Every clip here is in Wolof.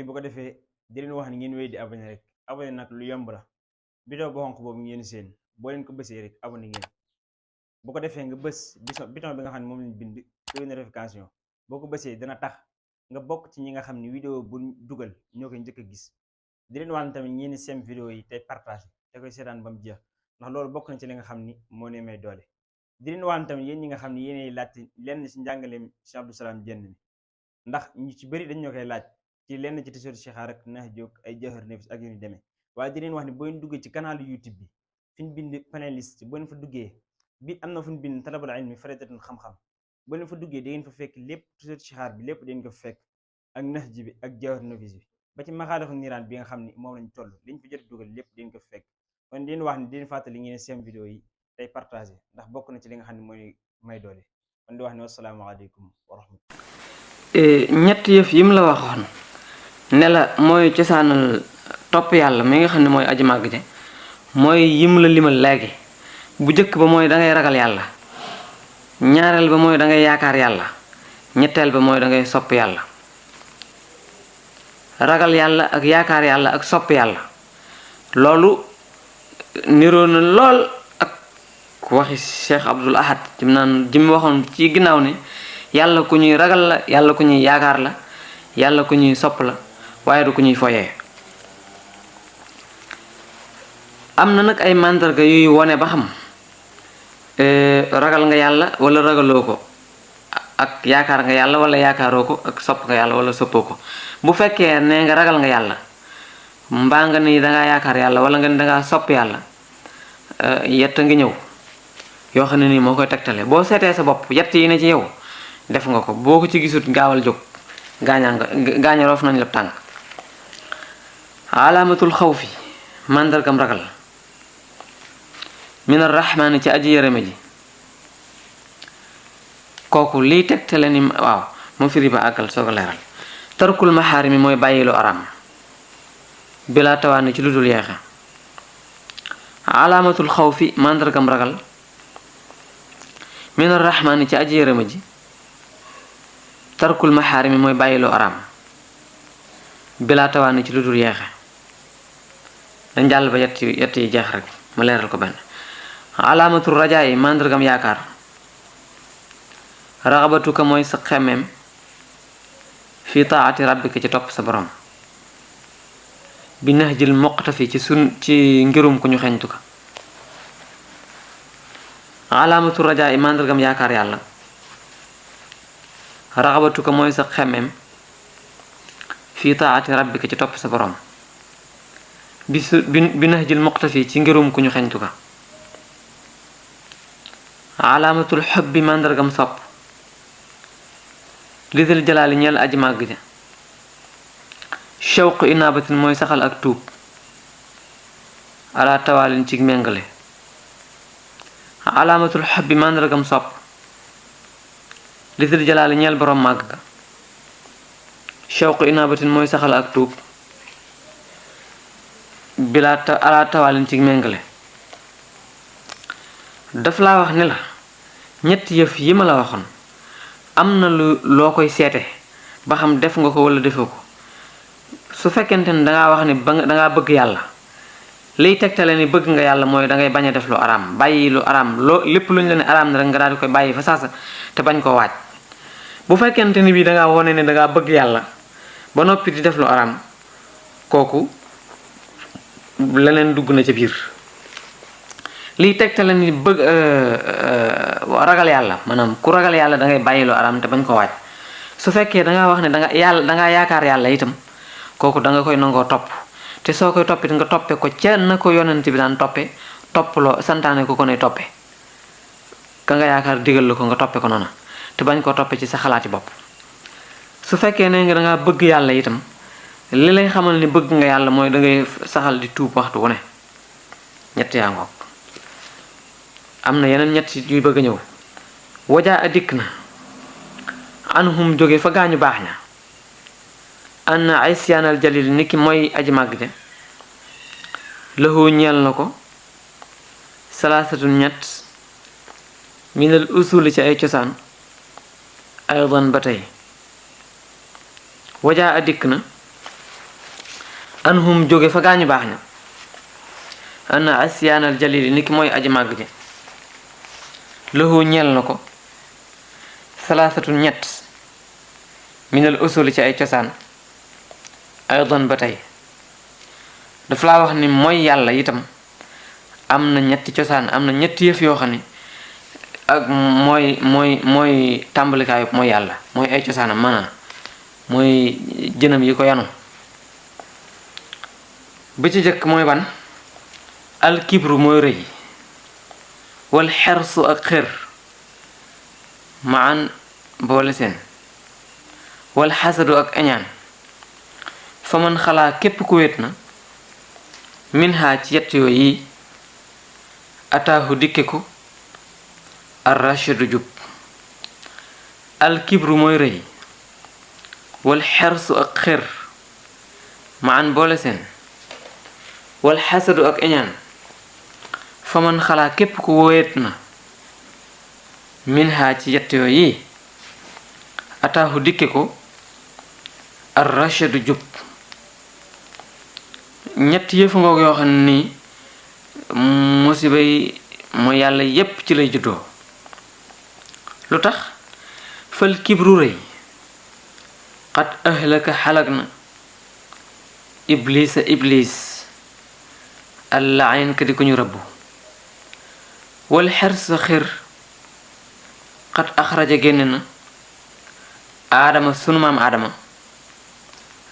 bu ko defee di leen wax ni ngeen wéy di abonné rek abonné nag lu yomb la bidon bu xonq boobu ngeen seen boo leen ko bësee rek abonné ngeen bu ko defee nga bës bouton bi nga xam ne moom lañ bind cloche notification boo ko bësee dana tax nga bokk ci ñi nga xam ne vidéo bu dugal ñoo koy njëkk a gis di leen wax ne tamit ngeen sem vidéo yi tey partagé te koy seetaan ba mu jeex ndax loolu bokk na ci li nga xam ni moo ne may doole di leen wax ne tamit yéen ñi nga xam ne yéenay laajte lenn ci njàngaleem Cheikh Abdou Salam Diène mi ndax ñu ci bëri dañ ñoo koy laaj ci lenn ci tisóor Chixaar ak nax jóg ay jawhar nafis ak yu ni demee waaye di leen wax ne boo leen duggee ci canal YouTube bi fi ñu bind panéliste boo leen fa duggee bi am na fu ñu bind talabul ilmi faridatun xam-xam boo leen fa duggee da ngeen fa fekk lépp tisóor Chixaar bi lépp dañ ko fekk ak nax ji bi ak jawhar nafis bi ba ci maxaalifu niiraan bi nga xam ni moom lañ toll liñ fa jot dugal lépp dañ ko fekk kon di leen wax ni di leen fàttali ngeen seen vidéo yi tey partagé ndax bokk na ci li nga xam ne mooy may doole kon di wax ne wasalaamaaleykum wa rahmatulah. ñett yëf yim la waxoon ne la mooy cosaanal topp yàlla mi nga xam ne mooy aji màgg je mooy yim la limal léegi bu njëkk ba mooy dangay ragal yàlla ñaareel ba mooy dangay yaakaar yàlla ñetteel ba mooy dangay sopp yàlla ragal yàlla ak yaakaar yàlla ak sopp yàlla loolu niroo na lool ak waxi Cheikh Abdul Ahad jim naan jim waxoon ci ginnaaw ne yàlla ku ñuy ragal la yàlla ku ñuy yaakaar la yàlla ku ñuy sopp la waaye du ku ñuy foyee am na nag ay màndarga yuy wone ba xam ragal nga yàlla wala ragaloo ko ak yaakaar nga yàlla wala yaakaaroo ko ak sopp nga yàlla wala soppoo ko bu fekkee ne nga ragal nga yàlla mbaa nga ni dangaa yaakaar yàlla wala nga ni dangaa sopp yàlla yett ngi ñëw yoo xam ne nii moo koy tegtale boo seetee sa bopp yett yi ne ci yow def nga ko boo ko ci gisut gaawal jóg gaaña roof nañ la tànk alaamatul xawfi màndargam ragal min arrahmaani ci aji yërëme ji kooku liy tegtale ni waaw mu firi ba àggal soo ko leeral tarkul maxaarimi mooy bàyyi lu araam bilaa tawaani ci lu dul yeexe alaamatul xawfi màndargam ragal min arrahmaani ci aji yërëme ji tarkul maxaarimi mooy bàyyi lu araam bilaa tawaani ci lu dul yeexe dañ jàll ba yett yi jeex rek ma leeral ko benn alaamatul rajaa yi màndargam yaakaar raxabatuka mooy sa xemmeem fii taati rabbika ci topp sa borom bi nax jël moqtafi ci ngirum ku ñu xeñtu ka alaamatul rajaa yi màndargam yaakaar yàlla raxabatuka mooy sa xemmeem fii taati rabbika ci topp sa borom bi nax jël moqtafi ci ngirum ku ñu xeñtu ka alaamatul xubbi màndargam sopp lidal jalaali ñeel aji màgg ja shawq inaabatin mooy saxal ak tuub ala tawaalin ci méngale alaamatul xubbi màndargam sopp lidal jalaali ñeel borom màgg ga shawq inaabatin mooy saxal ak tuub ala tawaalin ci méngale daf laa wax ne la ñetti yëf yi ma la waxoon am na loo koy seete ba xam def nga ko wala defoo ko su fekkente ni dangaa wax ni dangaa bëgg yàlla liy tegtale ni bëgg nga yàlla mooy dangay bañ a def lu araam bàyyi lu araam lépp lu ñu la ne araam na rek nga daal di koy bàyyi fa saasa te bañ koo waaj bu fekkente ni bii dangaa wone ne dangaa bëgg yàlla ba noppi di def lu araam kooku leneen dugg na ca biir liy tegtale ni bëgg ragal yàlla maanaam ku ragal yàlla dangay bàyyi lu araam te bañ ko waaj su fekkee dangaa wax ne dangaa yaakaar yàlla itam kooku danga koy nangoo topp te soo koy toppit nga toppe ko ca na ko yonent bi daan toppe topploo santaane ko ne toppe ka nga yaakaar digal la ko nga toppe ko noona te bañ koo toppe ci sa xalaati bopp su fekkee ne nga dangaa bëgg yàlla itam li lay xamal ni bëgg nga yàlla mooy dangay saxal di tuub waxtu wu ne ñett yaa ngoog am na yeneen ñett yuy bëgg a ñëw wajaa a dikk na anhum jóge fa gaañu baax ña an isyaanal jalil niki mooy aji màgg de lahu ñeel na ko salaasatun ñett minal usuli ci ay cosaan aydan ba tey wajaa a dikk na anhum jóge fa gaañu baax ña ana asyaanal jalili niki mooy aji màgg ji lahu ñeel na ko salaasatu ñett minal usuli ci ay cosaan aydan ba tey dafa laa wax ni mooy yàlla itam am na ñetti cosaan am na ñetti yëf yoo xam ne ak mooy tàmbalikaayu mooy yàlla mooy ay cosaanam maanaam mooy jënam yi ko yanu ba ci jëkk mooy ban alkibru mooy rëy wal xersu ak xër maan boole seen wal xasadu ak añaan fa man xalaa képp ku wéet na min haa ci yett yooyu yi ataahu dikke ko ar rashadu jub alkibru mooy rëy wal xersu ak xër maan boole seen wal xasadu ak añaan fa man xalaa képp ku wéet na min haa ci yett yooyu yi ataahu dikke ko ar rashadu jub ñett yëfu ngoog yoo xam ne nii musiba yi mooy yàlla yépp ci lay juddoo lu tax fal kibru rëy xat ahlaka xalag na iblis allahin ka di ko ñu rëbb wal xers xir xat axraja génne na aadama sunu maam aadama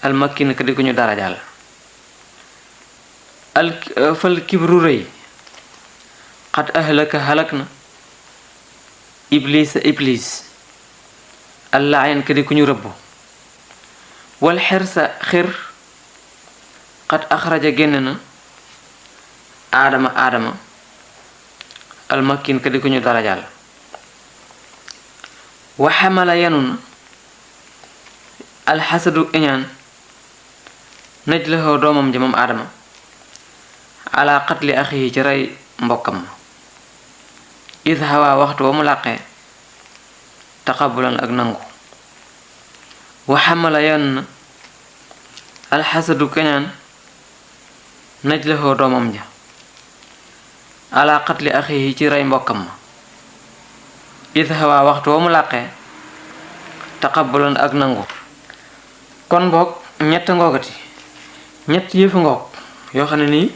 almakkin ka di ko ñu darajaal fal kibru rëy xat ahlaka halak na iblis allahin ka di ku ñu rëbb wal xersa xir xat axraja génn na aadama almakkin ka di ku ñu darajaal wa xamala yanu na alxasadu iñaan naj la xoo doomam ji moom aadama ala qatli axihi ci rey mbokkam ma id hawa waxtu wa mu làqee taqabulan ak nangu wa xamala yan na alxasadu kañaan naj la xoo doomam ja ala qatli axihi ci rey mbokkam ma id hawa waxtu wa mu làqee taqabulan ak nangu kon boog ñett ngoogati ñett yëfu ngoog yoo xam ne nii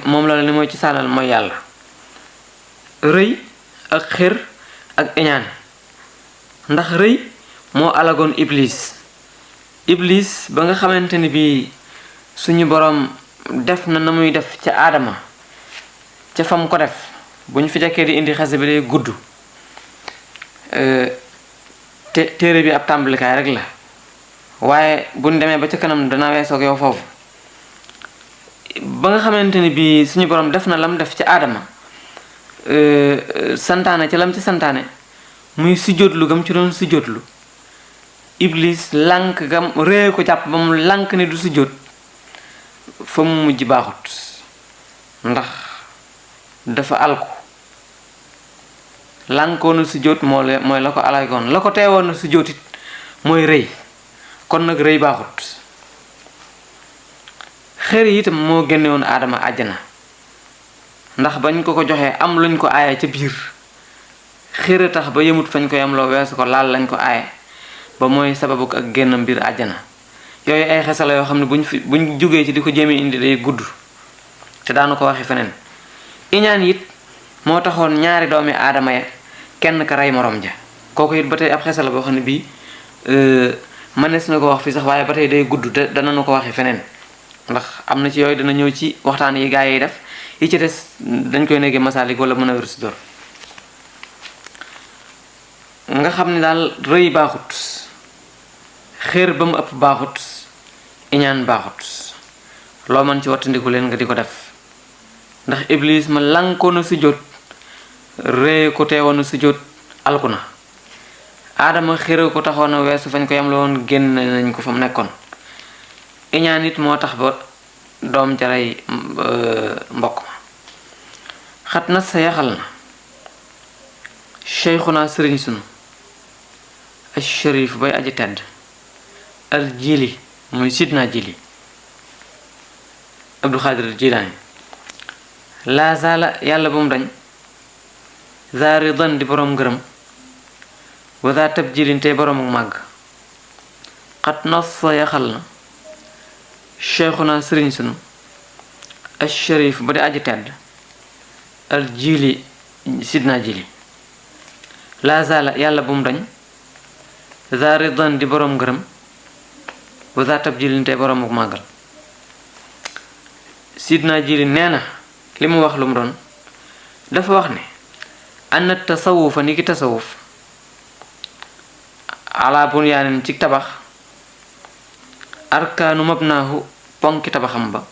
moom la ni mooy ci sànnal mooy yàlla rëy ak xër ak iñaan ndax rëy moo alagoon iblis ba nga xamante ni bii suñu boroom def na muy def ca aadama ca fam ko def bu ñu fi jekkee di indi xase bi day gudd te téere bi ab tàmbalikaay rek la waaye buñ demee ba ca kanam dana weesoog yow foofu ba nga xamante ni bii suñu borom def na lam def ci aadama santaane ci lam ci santaane muy sujjóotlu gam ci doon sujjóotlu iblis lànk gam réye ko jàpp ba mu lànk ne du sujjóot fa mu mujj baaxut ndax dafa alku lànkoon na sujjóot mooy la ko alagoon la ko teewoon na sujjóot it mooy rëy kon nag rëy baaxut xër yi itam moo génne woon aadama àjjana ndax bañ ko joxee am luñ ko aaye ca biir xër a tax ba yëmut fañ ko yam loo weesu ko laal lañ ko aaye ba mooy sababu ak génnam biir àjjana yooyu ay xesa la yoo xam ne buñ jógee ci di ko jéemee indi day gudd te daanu ko waxi feneen iñaan it moo taxoon ñaari doomi aadama ya kenn ka rey morom ja kooku it ba tey ab xesa la boo xam ne bii mënees na ko wax fii sax waaye ba tey day gudd te danañu ko waxi feneen ndax am na ci yooyu dana ñëw ci waxtaan yi gaa yi def yi ci des dañ koy nekkee masaalik wala mën a wér si dor nga xam ne daal rëy baaxut xéer ba mu ëpp baaxut iñaan baaxut loo mën ci wattandiku leen nga di ko def ndax iblis ma lànkoon a sujjóot rëy ko teewoon a sujjóot alku na aadama xéer ko taxoon a weesu fañ ko yam la woon génn nañ ko fa mu nekkoon iñaan it moo tax ba doom jaray mbokk ma xat na sa yaxal na cheikhuna sëriñ sunu al sharif bay aji tedd al jili muy sidna jili Abdul Xaadir Jilaani laa zaala yàlla bu mu dañ za ridan di boroom ngërëm wa za tabjilin tey boroom ak màgg xat nassa yaxal na cheikhuna sëriñ sunu al sharif ba di aji tedd al jili sidna jili laa zaala yàlla bu mu dañ za ridan di boroom ngërëm wa za tabjilin tey boroom ak màggal sidna jili nee na li mu wax lu mu doon dafa wax ne anna tasawufa ni ki tasawuf ala bunyaanin ci tabax arkaanu mabnaahu ponki tabaxam ba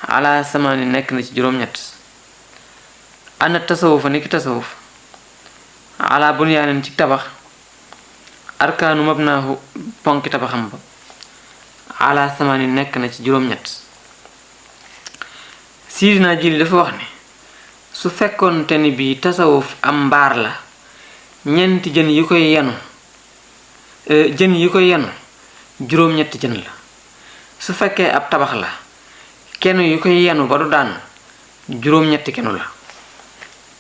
ala samaani nekk na ci juróom-ñett anna tasawufa ni ki tasawuf ala bunyaanin ci tabax arkaanu mabnaahu ponki tabaxam ba ala samaani nekk na ci juróom-ñett Sidina Jili dafa wax ne su fekkoonte ni bii tasawuf am mbaar la ñeenti jën yi koy yenu juróom-ñetti jën la su fekkee ab tabax la kenu yu koy yenu ba du daan juróom-ñetti kenu la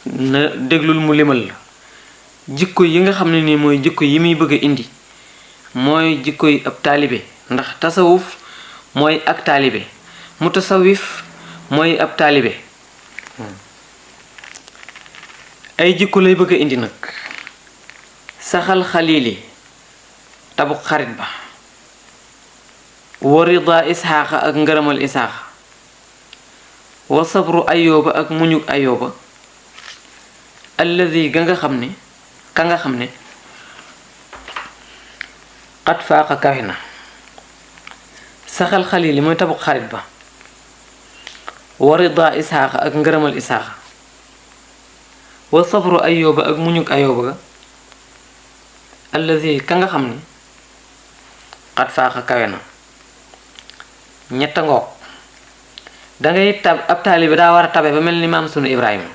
na déglul mu limal la jikko yi nga xam ne nii mooy jikko yi muy bëgg a indi mooy jikko yi ab taalibe ndax tasawuf mooy ak taalibe mutasawif mooy ab taalibe ay jikko lay bëgg a indi nag saxal xaliili tabuk xarit ba wa rida isxaaqa ak ngërëmal isxaaqa wa sabru ayooba ak muñuk ayooba alladi ka nga xam ne xat faaqa kawe na saxal xaliili mooy tabuk xarit ba wa rida isxaaqa ak ngërëmal isxaaqa wa sabru ayooba ak muñuk ayooba ga allazi ka nga xam ni xat faaxa kawe na ñetta ngoog dangay ab taalibe daa war a tabe ba mel ni maam sunu Ibrahima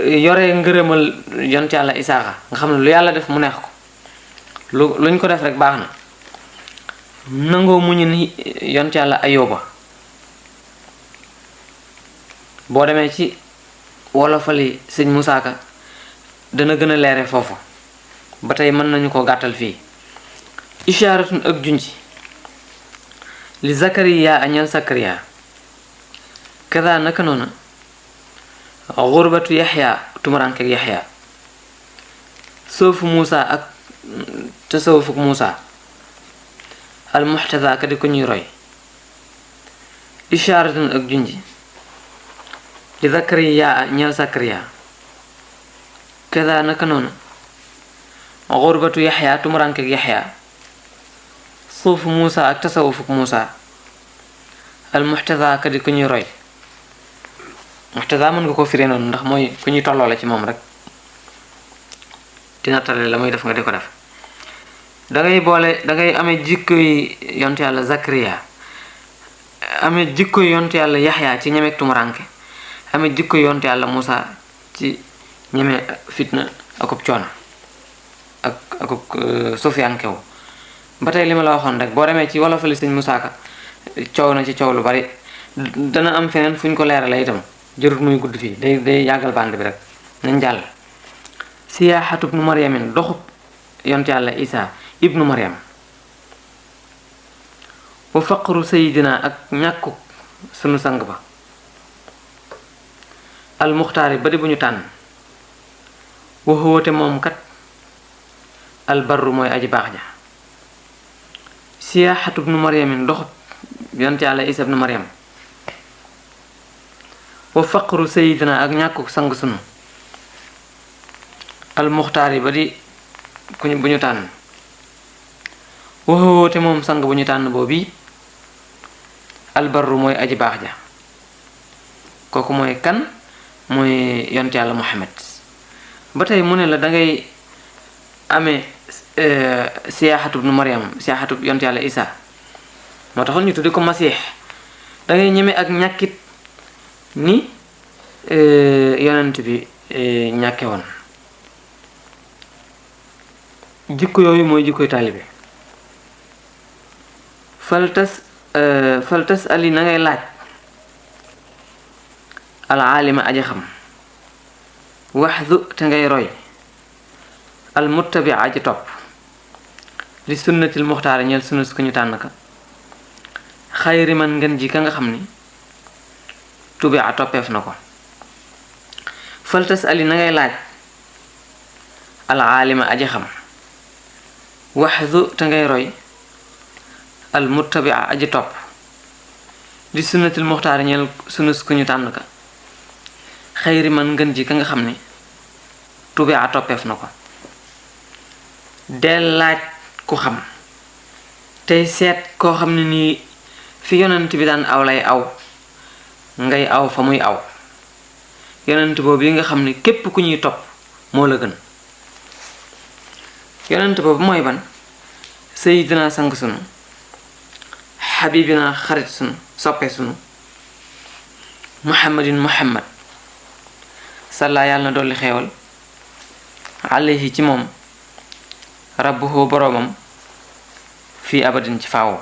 yore ngërëmal yont yàlla isaaxa nga xam ne lu yàlla def mu neex ko luñ ko def rek baax na nangoo muñu ni yont yàlla ayooba boo demee ci wolofali sëñ Musaa Ka dana gën a leere foofu ba tey mën nañu ko gàttal fii ishaaratun ak junji li Zakariya añal Zakariya kada naka noona xurbatu Yaxya tumurankek Yaxya soofu Muusa ak tasawufuk Muusa al muxtada ka di ko ñuy roy ishaaratun ak junji li Zakariya ñeel Zakariya kada naka noona xurbatu Yaxya tumurankek Yaxya suufu Muusa ak tasawufuk Muusa al muxtada ka di ku ñuy roy muxtada mën nga ko firee noonu ndax mooy ku ñuy tolloo la ci moom rek dina tale la muy def nga di ko def dangay amee jikko yi yont yàlla Zakariya amee jikko yi yont yàlla Yaxya ci ñemeek tumuranke amee jikko yi yont yàlla Muusa ci ñeme fitna akub coono akub sufiyankewu ba tey li ma la waxoon rek boo demee ci wolofali sëñ Musaa Ka coow na ci coow lu bari dana am feneen fu ñu ko leerale itam jërut muy gudd fii day yàggal bànd bi rek nañ jàll siyaaxatu ibnu maryamin doxub yont yàlla Isaa ibnu maryam wa faqru sayidina ak ñàkkuk sunu sang ba al muxtaari ba di bu ñu tànn wa huwa te moom kat al barru mooy aji baax ja siyaaxatu ibnu maryamin doxub yont yàlla Isaa ibnu maryam wa faqru sayidina ak ñàkkuk sang sunu al muxtaari ba di bu ñu tànn wa huwa te moom sang bu ñu tànn boobu al barru mooy aji baax ja kooku mooy kan mooy yont yàlla Muhammad ba tey mu ne la dangay amee siyaaxatu ibnu maryam siyaaxatu yont yàlla Isaa moo taxoon ñu tudde ko masiix dangay ñeme ak ñàkkit ni yonent bi ñàkke woon jikko yooyu mooy jikkoy taalibe fal tas ali na ngay laaj al aalima aji xam waxdu te ngay roy al muttabi aji topp li sunnatil muxtaar ñeel sunna su ko ñu tànn ka xayri man ngeen ji ka nga xam ni tubi a toppeef na ko fal tas ali na ngay laaj al aalima aji xam waxdu te ngay roy al muttabi aji topp li sunnatil muxtaar ñeel sunna su ko ñu tànn ka xayri man ngeen ji ka nga xam ni tubi a toppeef na ko del laaj ku xam tey seet koo xam ne nii fi yonent bi daan aw lay aw ngay aw fa muy aw yonent boobu yi nga xam ne képp ku ñuy topp moo la gën yonent boobu mooy ban sayyidina sang sunu xabibina xarit sunu soppe sunu muhammad salla yàlla na dolli xeewal alayhi ci moom rabbuhu boroomam fii abadin ci faawo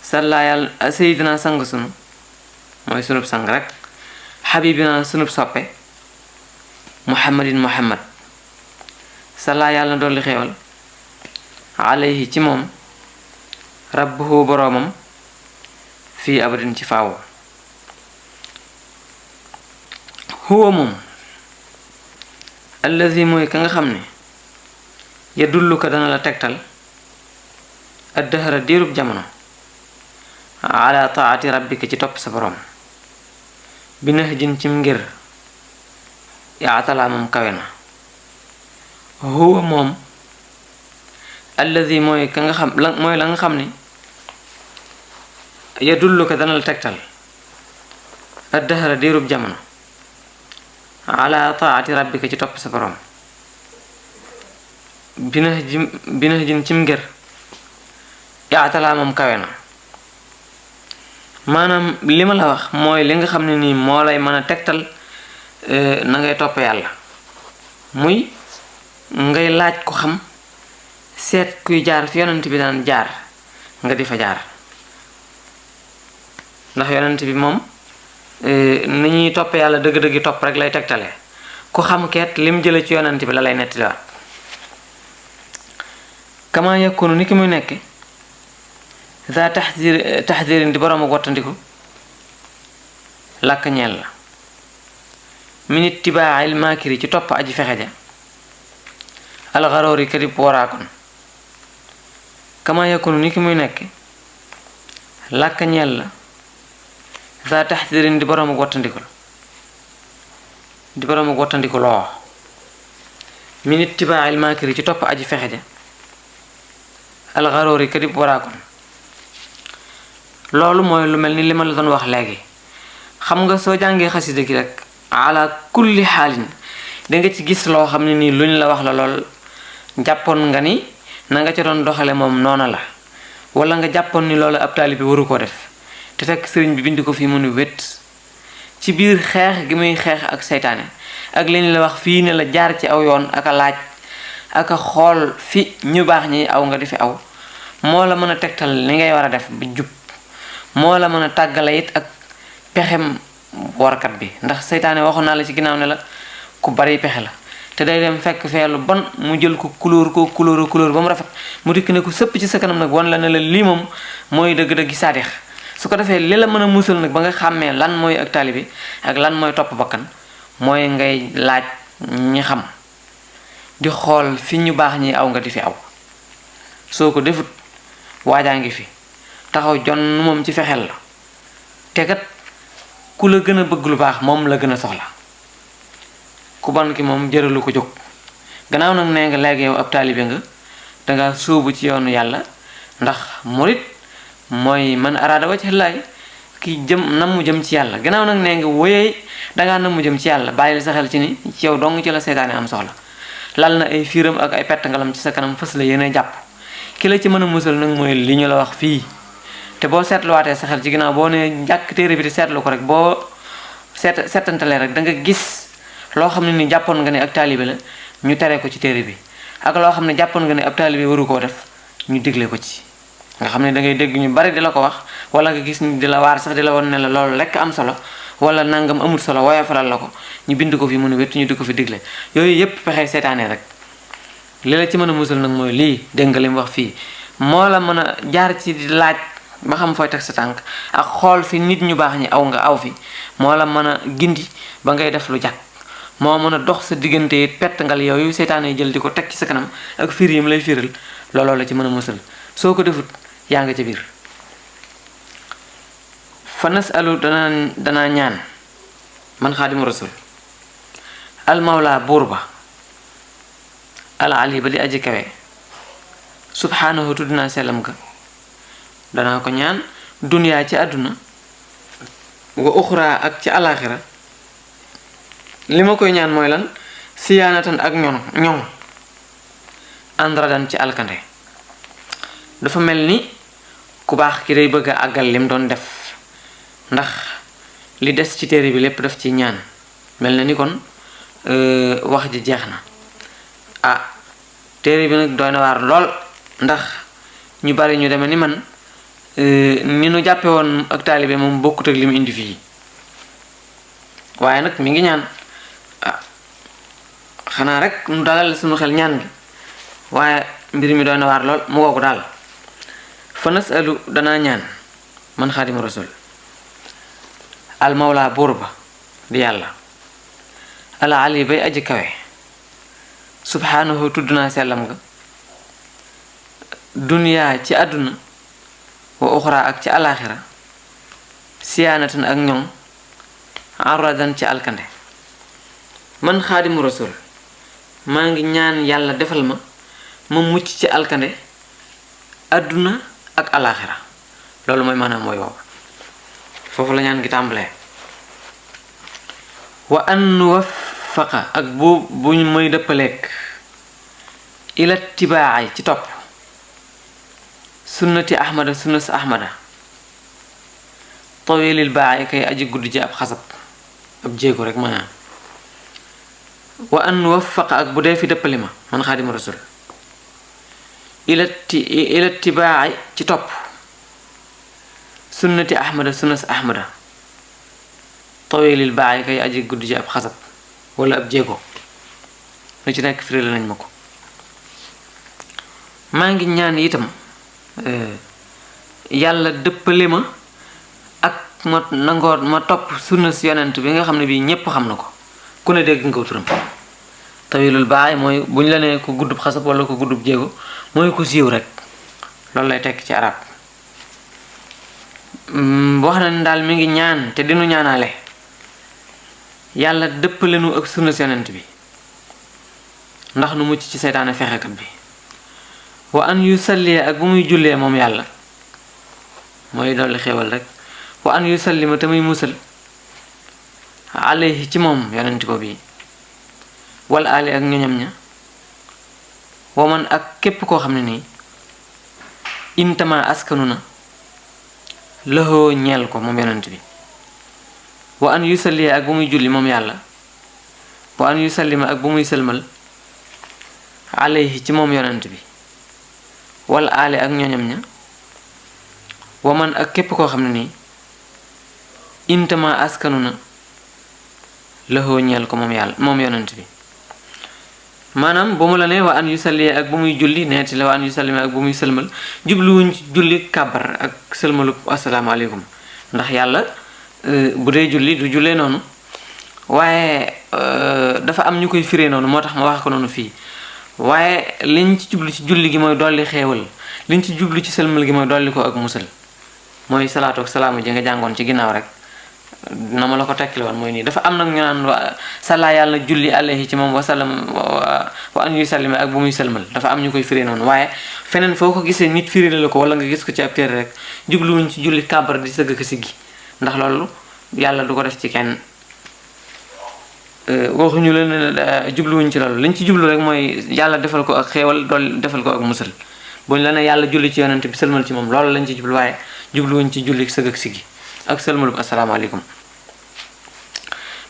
salla yàlla sayyidina sang sunu mooy sunub sang rek xabibina sunub soppe muhammad salla yàlla na dolli xeewal alayhi ci moom rabbuhu boroomam fii abadin ci faawo huwa moom allazi mooy ka nga xam ne yadulluka dana la tegtal addahara diirub jamono ala taati rabbika ci topp sa boroom bi nahjin cim ngir yaatalaa moom kawe na huwa moom allazi mooy ka nga xam mooy la nga xam ne yadulluka dana la tegtal addahara diirub jamono ala taati rabbika ci topp sa boroom binahjin cim ngir yaatalaa moom kawe na maanaam li ma la wax mooy li nga xam ne nii moo lay mën a tegtal na ngay topp yàlla muy ngay laaj ko xam seet kuy jaar fi yonent bi daan jaar nga di fa jaar ndax yonent bi moom ni ñuy topp yàlla dëgg-dëggi topp rek lay tegtale ku xam keet lim jële ci yonent bi la lay nettaliwaat kama yakunu ni ki muy nekk za taxdirin di boroom ak wattandiku làkk ñeel la minit tibaaxil maakiri ci topp aji fexe ja alxaroori kadib waraakon kama yakunu ni ki muy nekk làkk ñeel la za taxdirin di boroom ak wattandiku loo minit tibaaxil maakiri ci topp aji fexe ja alxaroori kadib waraakon loolu mooy lu mel ni li ma la doon wax léegi xam nga soo jàngee xasida gi rek ala kulli xaalin danga ci gis loo xam ne nii luñ la wax la lool jàppoon nga ni na nga ca doon doxale moom noona la wala nga jàppoon ni loolu ab taalibe bi waru koo def te fekk sëriñ bi bind ko fii mu nu wét ci biir xeex gi muy xeex ak seytaane ak li ñu la wax fii ne la jaar ci aw yoon ak a laaj ak a xool fi ñu baax ñi aw nga di fi aw moo la mën a tegtal ni ngay war a def bi jub moo la mën a tàggale it ak pexem warkat bi ndax seytaane waxoon naa la ci ginnaaw ne la ku bari pexe la te day dem fekk fee lu bon mu jël ko couleur ba mu rafet mu dikk ne ko sëpp ci sa kanam nag wan la ne la lii moom mooy dëgg-dëgg saadix su ko defee li la mën a musal nag ba nga xàmmee lan mooy ak taalibe ak lan mooy topp bakkan mooy ngay laaj ñi xam di xool fi ñu baax ñi aw nga di fi aw soo ko defut waajaa ngi fi taxaw jon moom ci fexeel la te kat ku la gën a bëgg lu baax moom la gën a soxla ku bon ki moom jëralu ko jóg gannaaw nag nee nga léegi yow ab taalibe nga danga sóobu ci yoonu yàlla ndax murit mooy man araada wajha llaah ki jëm nam mu jëm ci yàlla gannaaw nag nee nga wéyee dangaa nam mu jëm ci yàlla bàyyil sa xel ci ni ci yow dong ci la seytaane am soxla lal na ay fiiram ak ay pett ngalam ci sa kanam fas la yéene jàpp ki la ci mën a musal nag mooy li ñu la wax fii te boo seetluwaatee sa xel ci ginnaaw boo ne njàkk téere bi di seetlu ko rek boo seetantalee rek da nga gis loo xam ne ni jàppoon nga ne ak taalibe la ñu tere ko ci téere bi ak loo xam ne jàppoon nga ne ab taalibe waru koo def ñu digle ko ci nga xam ne da ngay dégg ñu bari di la ko wax wala nga gis ni di la waar sax di la won ne la loolu lekk am solo wala nangam amul solo woyofalal la ko ñu bind ko fi mu ne wétt ñu di ko fi digle yooyu yépp pexey seytaane rek li la ci mën a musal nag mooy lii dégg nga li mu wax fii moo la mën a jaar ci di laaj ba xam fooy teg sa tànk ak xool fi nit ñu baax ñi aw nga aw fi moo la mën a gindi ba ngay def lu jàkk moo mën a dox sa diggante it pettangal yooyu seytaane jël di ko teg ci sa kanam ak fiir yi mu lay fiiral looloo la ci mën a musal soo ko defut yaa nga ca biir fa nasalu danaa ñaan man xaadimu rasul al mawla buur ba al ali ba di aji kawe subhaanahu tudd naa sellam ga danaa ko ñaan duniyaa ci àdduna wa uxraa ak ci alaxira li ma koy ñaan mooy lan siyaanatan ak ñoŋ andradan ci alkande dafa mel ni ku baax ki day bëgg a àggal lim doon def ndax li des ci téere bi lépp daf ci ñaan mel na ni kon wax ji jeex na ah téere bi nag doy na waar lool ndax ñu bari ñu deme ni man ni nu jàppe woon ak taalibe moom bokkut ak li mu indi fii waaye nag mi ngi ñaan ah xanaa rek nu dalal suñu xel ñaan gi waaye mbir mi doy na waar lool mu woogu daal fa nasalu danaa ñaan man xaadimu rasul al mawla buur ba di yàlla al ali bay aji kawe subhaanahu tudd naa sellam nga duniyaa ci àdduna wa uxraa ak ci alaxira siyaanatan ak ñoŋ aradan ci alkande man xaadimu rasul maa ngi ñaan yàlla defal ma mucc ci alkande àdduna ak alaxira loolu mooy maanaam mooy wow foofu la ñaan gi tàmbalee wa an waffaqa ak buñ mooy dëppaleek ila tibaay ci topp sunnati ahmada sunnas ahmada tawilil baax kay aji gudd ji ab xasab ab jéego rek maanaam wa an waffaqa ak bu dee fi dëppali ma man xaadimu rasul ila tibaax ci topp sunnati ahmada sunnas ahmada tawilil baax kay aji gudd ji ab xasab wala ab jéego lu ci nekk firi la nañ ma ko maa ngi ñaan itam yàlla dëppale ma ak ma nangoo ma topp sunna si yonent bi nga xam ne bii ñépp xam na ko ku ne dégg nga ko turam tawilul baay mooy bu ñu la nee ko guddub xasab wala ko guddub jéego mooy ko siiw rek loolu lay tekk ci arab wax na ni daal mi ngi ñaan te dinu ñaanaale yàlla dëppale nu ak sunna si yonent bi ndax nu mucc ci seytaane fexekat bi wa an yu salli ak bu muy jullee moom yàlla mooy dolli xéewal rek wa an yu sallima te muy musal alayhi ci moom yonent ko bii wal ali ak ñoñam ña wa man ak képp koo xam ne nii intama askanu na lëxoo ñeel ko moom yonent bi wa an yu salli ak bu muy julli moom yàlla wa an yu sallima ak bu muy sëlmal alayhi ci moom yonent bi wal aale ak ñoñam ña wa man ak képp koo xam ne nii intama askanu na lëxoo ñeel ko moom yàlla moom yonent bi maanaam bu mu la ne wa an yu salli ak bu muy julli neeti la wa an yu sallima ak bu muy sëlmal jubluwuñ ci julli kàbbar ak sëlmalu asalaamaaleykum ndax yàlla bu dee julli du jullee noonu waaye dafa am ñu koy firee noonu moo tax ma wax ko noonu fii waaye liñ ci jublu ci julli gi mooy dolli xeewal liñ ci jublu ci sëlmal gi mooy dolli ko ak musal mooy salaatu ak salaamu ji nga jàngoon ci ginnaaw rek na ma la ko tekkil woon mooy nii dafa am nag ñu naan salla yàlla julli alayhi ci moom wasallam wa an yuy sallima ak bu muy sëlmal dafa am ñu koy firee noonu waaye feneen foo ko gisee nit firee la ko wala nga gis ko ci ab téere rek jubluwuñ ci julli kàbbar di sëgg ko siggi ndax loolu yàlla du ko def ci kenn waxuñu la ne jubluwuñ ci loolu liñ ci jublu rek mooy yàlla defal ko ak xeewal dool defal ko ak musal buñ la ne yàlla julli ci yonent bi sëlmal ci moom loolu lañ ci jublu waaye jubluwuñ ci julli sëgg ak siggi ak sëlmalub asalaamaaleykum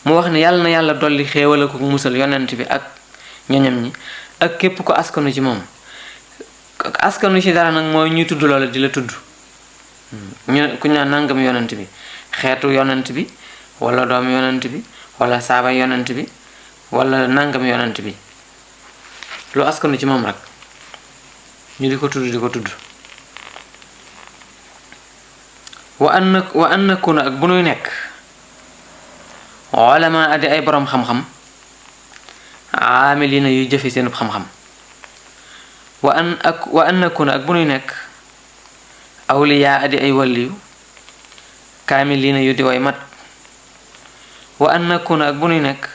mu wax ne yàlla na yàlla dolli xéewal ak musal yonent bi ak ñoñam ñi ak képp ko askanu ci moom askanu ci dara nag mooy ñuy tudd loola di la tudd ku ñu naan nangam yonent bi xeetu yonent bi wala doom yonent bi wala saaba yonent bi wala nangam yonent bi lu askanu ci moom rek ñu di ko tudd wa an nakuna ak bu nuy nekk ulama adi ay borom xam-xam aamilina yuy jëfe seen xam-xam wa an nakuna ak bu nuy nekk awliya adi ay waliyu kaamilina yu di way mat wa an nakuna ak bu nuy nekk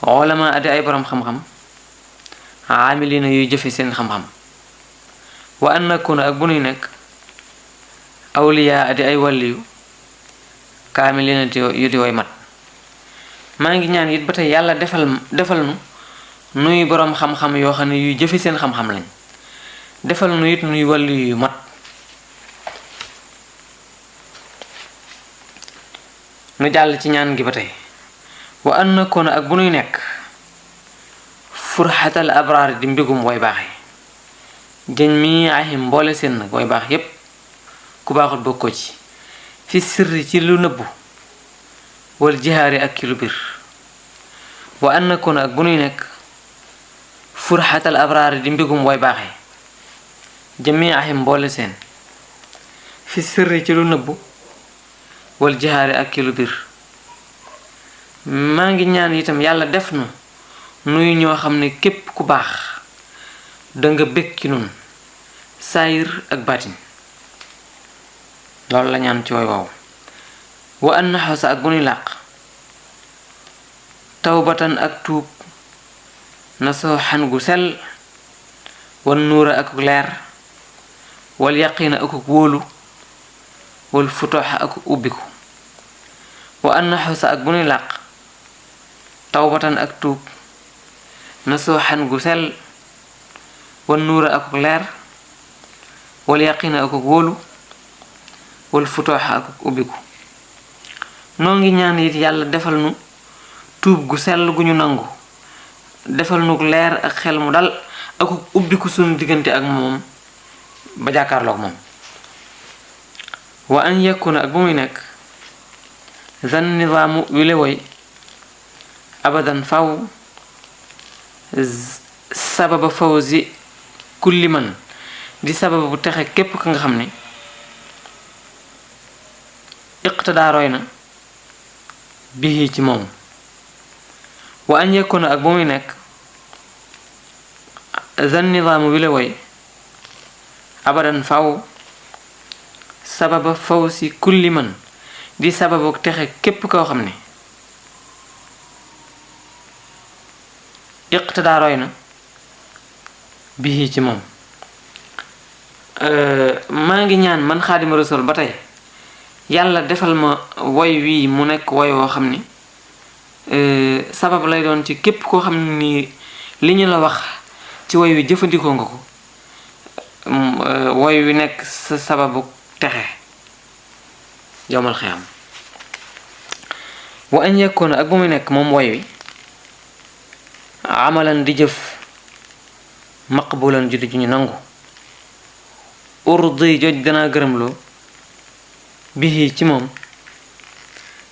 ulama adi ay borom xam-xam aamilina yuy jëfe seen xam-xam wa an nakuna ak bu nuy nekk awliya adi ay waliyu kaamilina yu di way mat maa ngi ñaan it ba tey yàlla defal nu nuy boroom xam-xam yoo xam ne yuy jëfe seen xam-xam lañ defal nu it nuy waliyu yu mat nu jàll ci ñaan gi ba tey wa an nakuna ak bu nuy nekk furxatal abraar di mbigum way baax yi jën mi ahim mboole seen nag way baax yépp ku baaxut bokkoo ci fi sirri ci lu nëbbu wal jihaari ak ci lu bir wa an nakuna ak bu nuy nekk furxatal abraar di mbigum way baax yi jën mi ahim mboole seen fi sirri ci lu nëbbu wal jihaari ak ci lu bir maa ngi ñaan itam yàlla def nu nuy ñoo xam ne képp ku baax danga bég ci nun saayir ak baatin loolu la ñaan ci way waaw wa an naxosa ak bu nuy làq tawbatan ak tuub na soo xan gu sell wan nuura ak leer wal yaqina ak wóolu wal futoxa ak ubbiku wa an naxosa ak bu nuy làq tawbatan ak tuub na soo xan gu sell wan nuura ak leer wal yaqina ak wóolu wal futooxa ak ubbiku noo ngi ñaan it yàlla defal nu tuub gu sell gu ñu nangu defal nu leer ak xel mu dal ak ubbiku sunu diggante ak moom ba jàkkaarloog moom wa an yakuna ak bu muy nekk zan nizaamu wile woy abadan faw sababa fawzi kulli man di sababa bu texe képp ka nga xam ne iqtidaa roy na bihi ci moom wa an yakuna ak bu muy nekk zan nizaamu wi la woy abadan faw sababa fawzi kulli man di sababu texe képp koo xam ne iqtidaa roy na bihi ci moom maa ngi ñaan man Xaadimu Rasuul ba tey yàlla defal ma woy wii mu nekk woy woo xam ni sabab lay doon ci képp koo xam ni li ñu la wax ci woy wi jëfandikoo nga ko woy wi nekk sa sababu texe yowmal xiyaam wa an yakuna ak bu muy nekk moom woy wi amalan di jëf maqbulan juddi ju ñu nangu urdi joj danaa gërëmloo bihi ci moom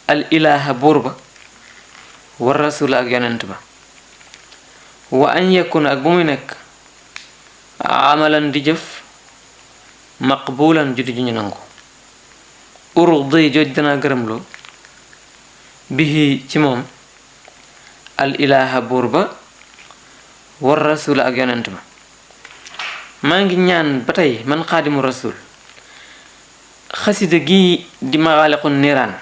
al ilaha buur ba wa rasul ak yonent ba wa an yakuna ak bu muy nekk amalan di jëf maqbulan juddi ju ñu nangu urdi joj danaa gërëmloo bihi ci moom al ilaha buur ba war rasul ak yonent ba maa ngi ñaan ba tey man Xaadimu Rasuul xasida gi di Maxaaliqun Niiraan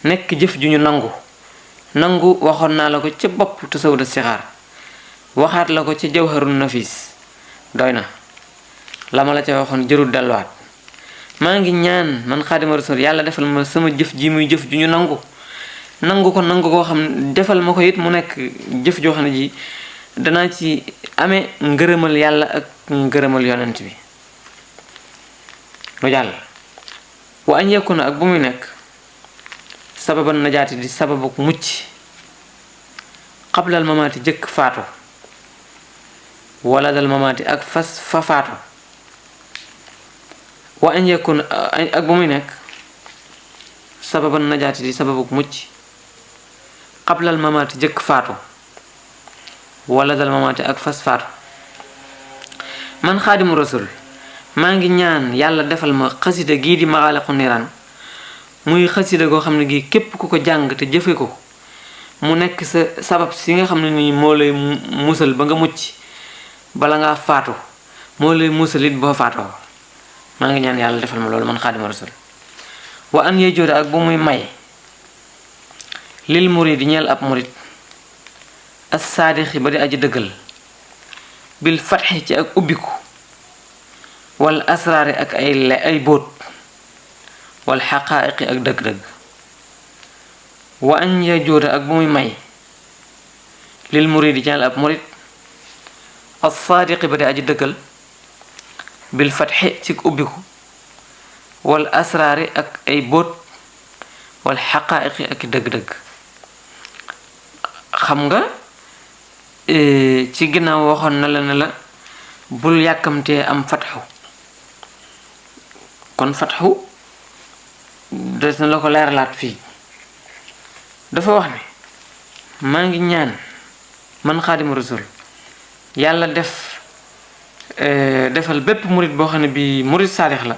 nekk jëf ju ñu nangu waxoon naa la ko ca bopp Tasawudu Sixaar waxaat la ko ca Jawharun Nafiis doy na la ma la ca waxoon jërul delluwaat maa ngi ñaan man Xaadimu Rasuul yàlla defal ma sama jëf ji muy jëf ju ñu nangu koo xam defal ma ko it mu nekk jëf joo xam ne ji danaa ci amee ngërëmal yàlla ak ngërëmal yonent bi lu jàll wa an yakuna ak bu muy nekk sababan najaati di sababu mucc xablal mamaati jëkk faatu wala dal mamaati ak fas fa faatu wa an yakun ak bu muy nekk sababan najaati di sababuk mucc qablal mamaati jëkk faatu wala dal mamaati ak fas faatu man xaadimu rasul maa ngi ñaan yàlla defal ma xasida gii di maxaaliqu niraan muy xasida goo xam ne gii képp ku ko jàng te jëfe ko mu nekk sa sabab si nga xam ne nii moo lay musal ba nga mucc bala ngaa faatu moo lay musal it boo faatoo maa ngi ñaan yàlla defal ma loolu man xaadimu rasul wa an yee jóode ak bu muy may lil murid di ñeel ab murid as saadixi ba di aji dëggal bil fatxi ci ak ubbiku wal asraari ak ay bóot wal xaqaa'iqi ak dëgg-dëgg wa an ya jóoda ak bu muy may lil muridi ñeel ab murid as saadiqi ba di aji dëggal bil fatxi ci ubbiku wal asraari ak ay bóot wal xaqaa'iqi ak dëgg-dëgg xam nga ci ginnaaw waxoon na la ne la bul yàkkamtee am fatxu kon fatxu des na la ko leeralaat fii dafa wax ne maa ngi ñaan man xaadimu rasul yàlla defal bépp murit boo xam ne bi murit saadix la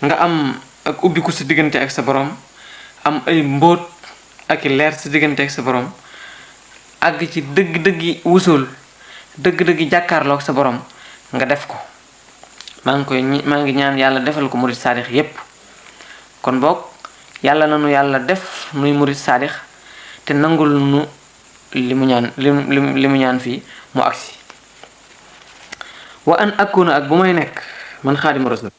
nga am ak ubbiku sa diggante ak sa borom am ay mbóot ak i leer sa diggante ak sa borom àgg ci dëgg-dëggi wusul dëgg-dëggi jàkkaarloog sa borom nga def ko maa ngi ñaan yàlla defal ko murit saadix yépp kon boog yàlla nanu yàlla def nuy murit saadix te nangul nu li mu ñaan fii mu agsi wa an akuna ak bu may nekk man xaadimu rasul